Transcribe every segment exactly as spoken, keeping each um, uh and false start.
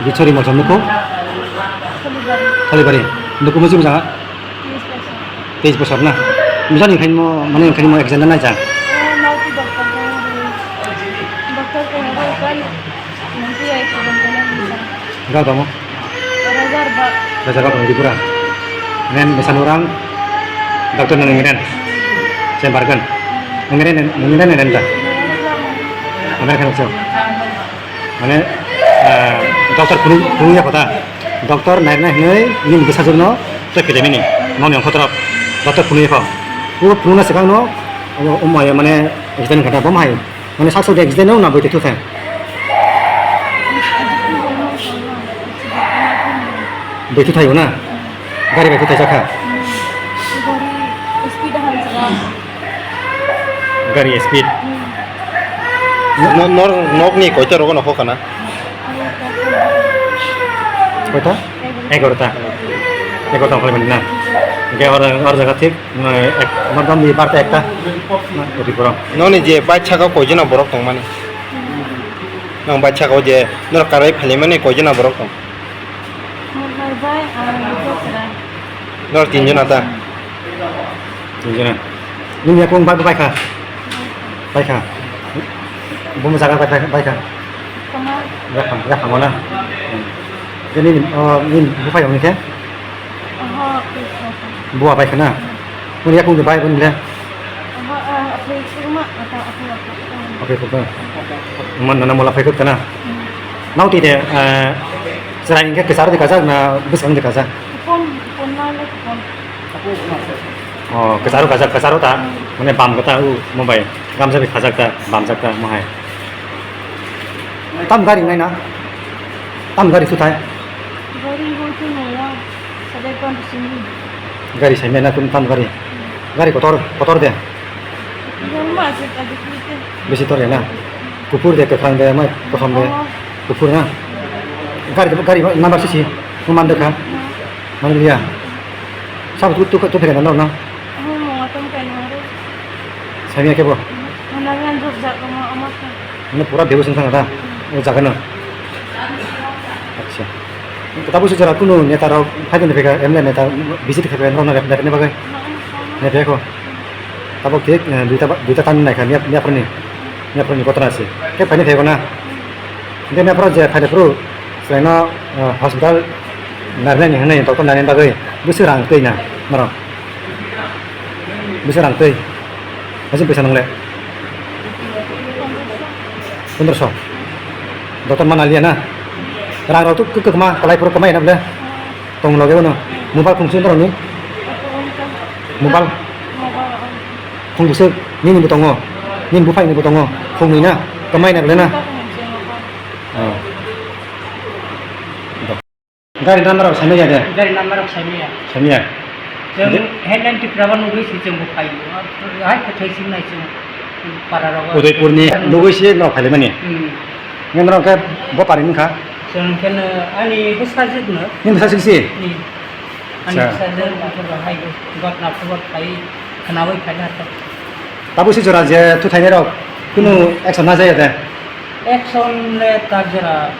Bichori mochom nuko? Kholibari. Kholibari. Nuko musi mujanga? Teis bosor. Teis bosor na? Mujani khaimo, mane khaimo accident na naija? Oh, nauti doctor kaya re. Doctor kaya re, kan. Nanti ya accident kaya re. Gao tamo? Rajar ba. Rajar ba tamo di pura. Nen besan orang. Doctor nang ngeren. Chamber kan. Ngeren, ngeren, ngeren ta. Ngeren kan so. Mane, ah, doctor phunuk, phunukya kho ta. Doctor nairnai hinwi nini bwsajwkno tei philaimani. Nokni ongkho torok doctor phunukya kho. O phunukna swkangno, o, o maya mane accident kha ta, bo ma hai. Mane sak sak accident wngna bwtwi thukha. Bwtwi thaio na? Gari bai thukha jakha. Gari speed. No, nor, nokni koita rogo no hokana? Koita? Egarota. Egarota hokha mani na. Ge or, or jaga thik, ek, madam di parte ekta. Na, oti poro. Noni je bai chaka koijana borok tongmani? Nang bai chaka je nor karai phali mani koijana borok tong? Nor tinjona ta? Tinjona. Nini yakung bai, bai kha? Bai kha. Bumo jaga bai kha, bai kha? Yaphang, yaphang na? Nini, oh, nini buphai hwnwi khe? Buwa bai kha na? Nini yakung bai hwnwi khe? Oke, kok. Man nana mola phai kok kana. Nau ti de, eh, serai hingke kesar de kajak na bwsang de kajak? Pon, pon na le pon. Oh, kesaro kajak, kesaro ta. Mane bam kata u mobile. Gamsa de kajak ta, bam jak ta, mahai. Tam gari nai na? Tam gari sutai? Gari hoi tu nai ya. Sabe pon sini. Gari sai mena tum tam gari. Gari kotor, kotor de. Bisi tor ya na. Kupur de, kwkhwrang de, mai kosom de. Kupur na. Gari, gari number sisi. Mo man de kha. Man liya. Sab tu, tu, tu phega na, na. Sai mena kebo. Mane pura devotion thang da. O jaga na. Acha. Tabuk se jora kunu neta rok phai de phai ka, M L A neta visit khai phai rok na rep ne bagwi. Ne phai ko. Tabuk thik, eh, duita ba, duita tan nai kha, miya, miya phone ni. Miya phone ni kotona se. Ke phai ni phai ko na. Ke miya phone je phai de phuru. Selaino, eh, hospital narnai ni hwnwi doctor narnai bagwi. Bwswk rang twi na. Norok. Bwswk rang twi. Hasin pwisa nwngle? Pondroso. Doctor mana liya na? Rang rok tu kwk kwkma, kwlai phuru kwmai na bole? Tong loge bono. Mobile khungsu norokni? Mobile? Khung bwswk? Nini bo tongo? Nini buphai ni bo tongo? Khung ni na? Kwmai na bole na? Oh. Gari number rok saimaya de? Gari number rok saimaya. Saimaya? Chwng je- headline Tripura bo nugwi se chwng bo phai. Hai kwthwi sing nai chwng para rogo. Udaipur ni nugwi se no phailaimani? Hmm. Nang norok khe bo pari wngkha? Chwng khe no ani bwsajwk no. Nini bwsajwk se? Hmm. Ani bwsajwk no hai gotna khobor phai. Khwnaui khaina khe. Tabuk se jora je thuthainai rok kunu action na jaya de? Action le tak jora,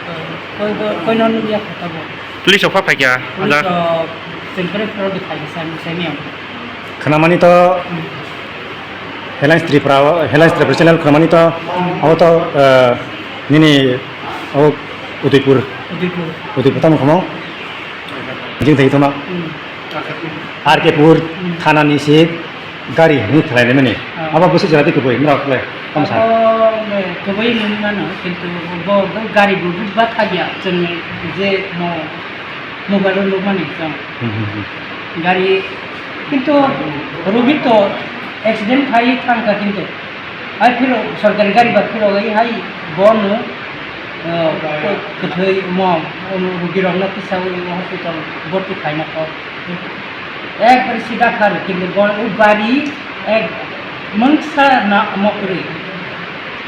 koi, koi, koi no nugya kho tabuk. Police rok pha phaikya, Police ada? Rok chengkre pro de phai sa, sa ni ang. Khwnamani to Hmm. Headlines Tripura, Headlines Tripura channel khwnamani to, Hmm. Abo to, eh, nini abo Udaipur. Udaipur. Udaipur tamo khamo? Jing thai thoma? Hmm. R K Pur, Hmm. Thana ni si. Gari ni khlai mani. Ah. Abo bwswk jora twi kubui, norok le tamo sa? Abo le kubui nung mano, kintu bo, bo gari bo ba thagya, chwng je mo, mobile o nukmani chwng. Hmm, hmm, hmm. Gari, kintu rugi to accident khai thangkha kintu. Hai phiro, sorkari gari ba phiro, hai, hai bono, eh, kwthwi mo, rugi rokno tisawi hospital bhorti khaina kok. Ekbare sida kha, kintu bo, o gari ek mungsa na mo kwrwi.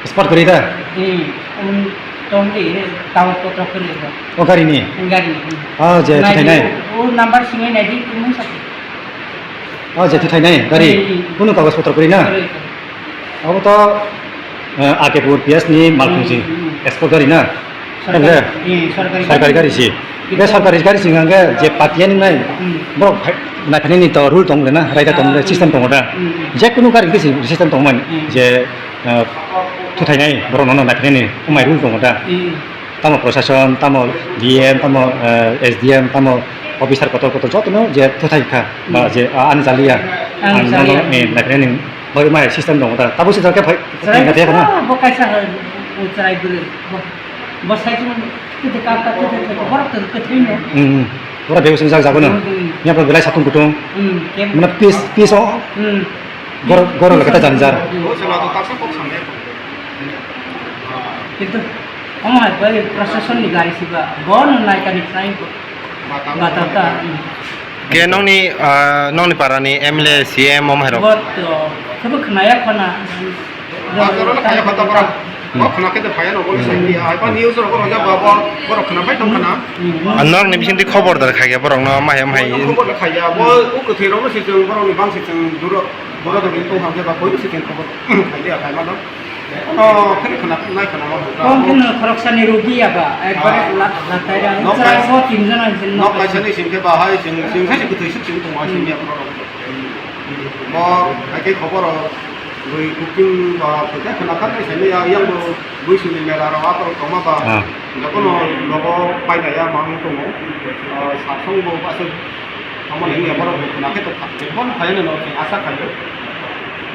Spot kwrwi da? Hmm, um, tongdi, tawar kotor kwrwi ba. O gari ni? Gari ni, hmm. Ah, je, nai thai nai? O number singwi naidi, mungsa. Ah, je, thai nai, gari? Hmm, hmm. Kunu kagoj potro kwrwi na? Kwrwi, kwrwi. Abo to, eh, Akepur P S ni malkhung si, hmm, hmm, export gari na? Sorkari, eh, sorkari gari si. Be sorkari gari si hwnka khe je patiya ni nai, hmm, borok phai-, naiphainani to rule tong le na, raida tong le, ah, system tongo da. Hmm, hmm. Je kunu gari khe si system tongmani, hmm, je, eh, thuthainai borok no naiphainani, hmm, umai rule tongo da. Hmm. Tamo prosason, tamo D M, tamo, eh, S D M, tamo officer kotor kotor jotono je thuthai kha, ba, hmm, je, ah, ani chaliya, ang, ang chaliya, nono, eh, naiphainani bagwi mai system tongo da. Tabuk se jagao phai, chwrai phai kha na? Bo kaisa, o chwrai bwrwi. Bo, bo sai chung tete kap kap tete tete borok tete kwthwino. Hmm, hmm. Borok bebak swngjak jago no. Hmm, hmm. Yang belai satung kutung. Hmm, kem. Mana peace, peace o. Hmm. Goro, goro lekha ta janjar. Kintu omo hai bai proshasonni gari siba, bono naikani khlai bo. Batata. Ke nongni, ah, nongni parani M L A, C M omo hai rok? Bo to, kebo khnaya khona. Batata no kaya khata para. Hmm. Bo khna khe to phaya no, bo ni sai dia. Ai pa news rok rok ja ba bo, bo rok khna bai tong khna. Hmm. Ah, nokni bisingtwi khobor dar khaiya borok no, omo hai, omo hai. Khobor khaiya, bo, hmm, u kwthwi rok no se chwng, borok ni bang se chwng, duro, duro duro tong kha ba, koi se chwng khobor khaiya, khai ma no. Ano, khani khana, nai khana ma. Kong kheno khoroksani rugi ya ba, ekbare, ah, la, la tai ra. Nok chwrai kaisa, bo tin jona hinwi nok nok kaisa kaisa ni singkhe ba hai, sing, sing sai kwthwi suk sing tong ma, hmm, sing ya borok. Mo, hai khe khobor o, bui booking ba, kwthai khana kha, sai ya, yang bo, bui sini mela ro, ator tong ma ba. Ah. Jokono logo pai na ya, ma wng tongo. Ah, sasong bo, aswk. Omo nini borok khna khe to kha, jebon phai nw, asa khaio.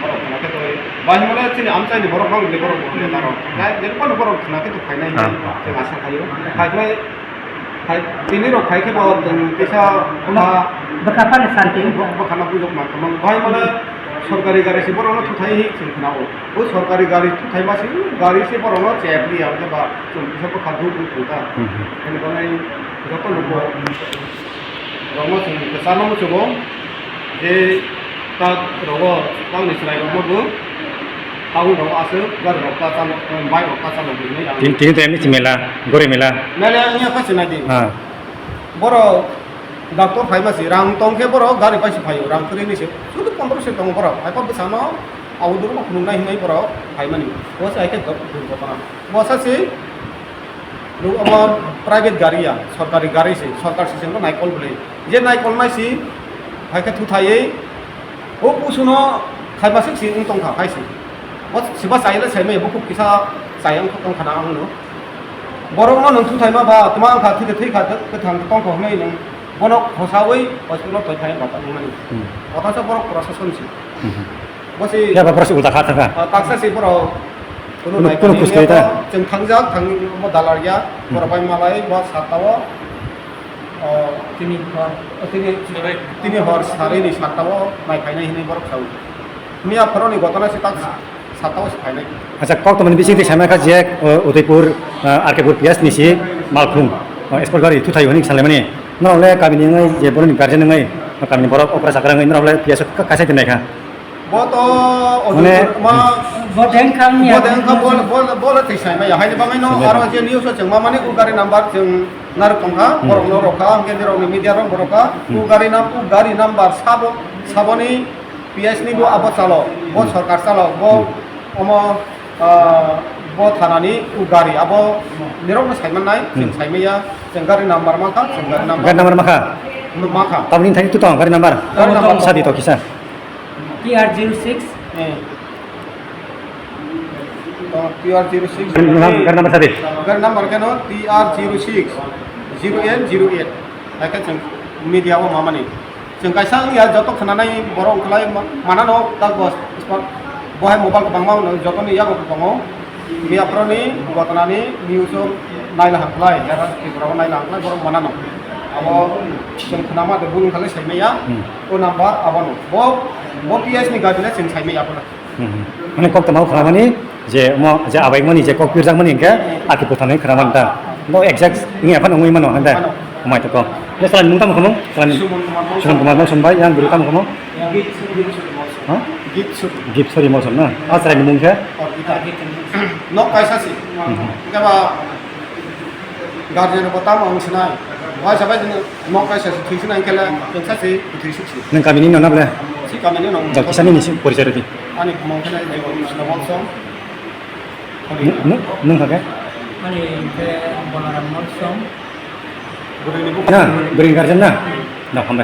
Borok khna khe to, bahai mane chini amchaini borok bang bini borok bo le naro. Jai, jebon borok khna khe to phainai, ah, chwng asa khaio. Phai khe, phai, tini rok phai khe bo chwng kisa bwkha, bwkha phano santi. Bwkha no bujok ma khamang. Bahai mane sorkari gari se borok no thuthai hi chwng khna o. O sorkari gari thuthai ma se gari se borok no chep li ya ba chwng kisa bwkha duk duk ta. Hmm, hmm. Ani bangai joto no bo Rokno chwng kwcharo muchungo je ta rogo tamni chwrairokno bo tabuk rogo aswk gari rok ta chalo, bike rok ta chalo hinwi ang. Tin, tini to emni si mela, gori mela. Mela wngya kha se naidi. Ha. Borok doctor phaima se rang tong khe borok gari bai se phaio, rang kwrwi ni se. Sudu pondro se tongo borok. Hai khe bwsano abo duro phunuknai hinwi borok phaimani. Bo se hai khe dok-, durgotona. Bo sa se Nuk omo private gari ya, sorkari gari se, sorkar se chwngno naikol bwlwi. Je naikol nai si, hai khe thuthaiwi, o kusuno khaima swk si wng tong kha, hai si. Bo siba chai le sai maya, bukhuk kisa chai wng tong kha na ang no. Borok no nwng thuthai ma ba, tma wng kha, thwi de thwi kha, kwthang tong kha hwnwi nwng bono khosaui hospital toi phai ba ta wng mani. Hmm. Othacha borok prosason si. Hmm. Bo si ya, ba, borok si ulta kha thang kha. Ah, taksa si borok kunu, kunu nai kunu kani khus ya ta. Chwng thangjak, thangwi bo dalar ya, hmm, borok bai malai bo satta o, oh, tini hor, oh, tini, tini hor sarini satta o nai phainai hinwi borok sao. Miya phoroni gotona si tak satta o si phainai. Acha, kok tongmani bising twi saimai kha je, oh, Udaipur, ah, R K pur P S ni si malkhung, oh, export gari thuthai hwnwi salaimani. Norok le kamini wngwi je boroni guardian wngwi, kamini borok okra chakra wngwi norok le P S o ka-, kaisa tinai kha. Bo to mane, odor ma, bo deng kha, bo deng kha, bo, bo, bo le twi sai maya. Haini bagwi no sai maya. Aro je news o chwng ma mani, u gari number chwng narwk tong kha, hmm, borok no rw kha, hwnkhe nirok ni media rok bo rw kha. Hmm. U gari nam-, u gari number sabo, saboni P S ni bo abo chalo, bo, hmm, sorkar chalo, bo, hmm, omo, ah, bo thana ni u gari abo nirok no sai man nai, hmm, chwng sai maya, chwng gari number ma kha, chwng gari number. Gari number ma kha? Ma kha. Tamni thani tu tong gari number? Gari number. Sadi to kisa. T R zero six. Eh. Oh, T R zero six. Gari number, gari number sadi. Gari number keno T R zero six, zero eight zero eight. Hai khe chwng media o mamani. Chwng kaisa wngya joto khwnanai borok wngkhlai ma-, manano tak bo spot bo hai mobile kwbangma wngno jotoni yago kwbangma wngya phoroni gotnani news o naila hamkhlai era Tripura o naila hamkhlai borok manano abo chwng khwnama de bul wngkhlai saimaya Hmm. O number abono bo bo P S ni gabila chwng saimaya abono. Hmm. Mane kok tama khramani je mo je abai mani je kok pirjak mani ke aki puthani khraman ta. No exact ni apa nungui mano handa. Mano. Mai to ko. Le salam mung tam khamo? Salam. Suman Kumar Mawsum. Suman Kumar Mawsum bai yang guru tam khamo? Git Suri Mawsum. Ha? Git Suri. Git Suri Mawsum na. A salam mung ke? Orpita. Nok kaisa si. Hmm. Kaba Guardian bo tamo ang sinai. Wai sabai jeng nok kaisa si thwi sinai kele, jeng sa si thwi suk si. Nang kami ni nona ble? Si kami ni nong. Dok kisa ni ni si porichai rodi. Ani mong kele jeng sina bonsong. Nung, nung, nung kake? Ani ke Balaram Mawsum. Buri ni bu. Na, buri guardian na? Na, hambai.